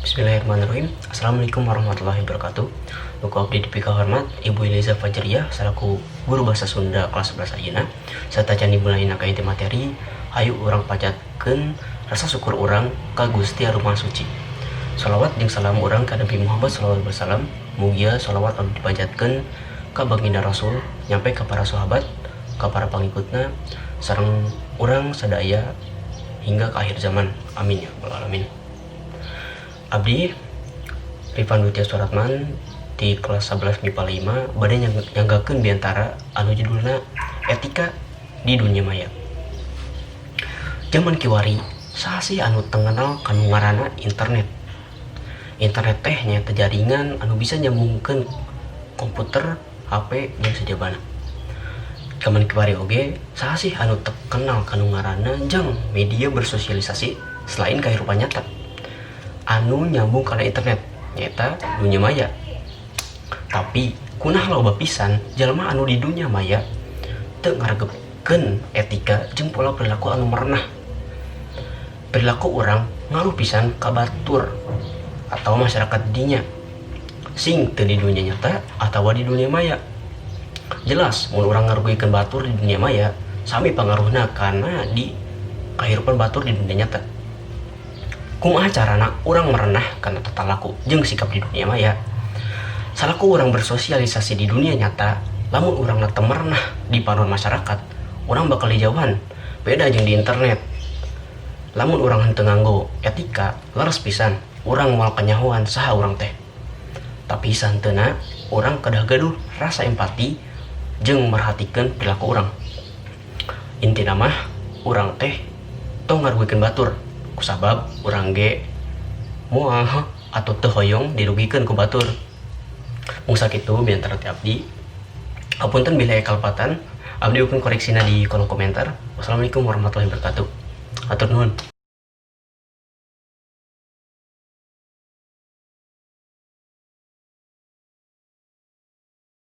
Bismillahirrahmanirrahim. Assalamualaikum warahmatullahi wabarakatuh. Nu ku abdi dipikahormat Ibu Eliza Fajriyah selaku guru bahasa Sunda kelas 11 ayeuna. Satacan dimulai ka inti materi, hayu urang panjatkeun rasa syukur urang ka Gusti Anu Maha Suci. Salawat jeung salam urang ka Nabi Muhammad sallallahu alaihi wasallam. Mugia salawat anu dipanjatkeun ka baginda Rasul nyampe ka para sahabat, ka para pangikutna, sareng urang sadaya hingga ke akhir zaman. Amin ya rabbal alamin. Abdi Rifan Witya Suratman di kelas 11 MIPA 5 bade nyanggakeun biantara anu judulna Etika di Dunia Maya. Zaman kiwari, saha sih anu teu ngenal kanu ngaranna internet? Internet teh nyaeta jaringan anu bisa nyambungkeun komputer, HP, jeung sajabana. Zaman kiwari oge, saha sih anu teu kenal kanu ngaranna jang media bersosialisasi selain kehidupan nyata anu nyambung kana internet, nyaeta dunia maya. Tapi kunaha loba pisan jalma anu di dunia maya teu ngaregepkeun etika jeung pola perilaku anu merenah? Perilaku urang ngaruh pisan ka batur atau masyarakat dinya, sing teu di dunia nyata atau di dunia maya. Jelas mun urang ngarugikeun batur di dunia maya, sami pangaruhna kana di kehidupan batur di dunia nyata. Kumaha carana urang merenah kana tata laku jeung sikap di dunia maya? Salaku urang bersosialisasi di dunia nyata, lamun urang teu merenah di panon masyarakat, urang bakal dijauhan. Beda jeung di internet, lamun urang henteu nganggo etika, leres pisan urang moal kanyahoan saha urang teh. Tapi sahenteuna urang kedah gaduh rasa empati jeung merhatikeun perilaku urang. Intina mah urang teh tong ngarugikeun batur, kusabab urang ge moal atau teu hoyong dirugikeun ku batur. Mung sakitu biantara ti abdi. Hapunten bilih aya kalepatan. Abdi ukeun koreksina di kolom komentar. Wassalamualaikum warahmatullahi wabarakatuh. Hatur nuhun.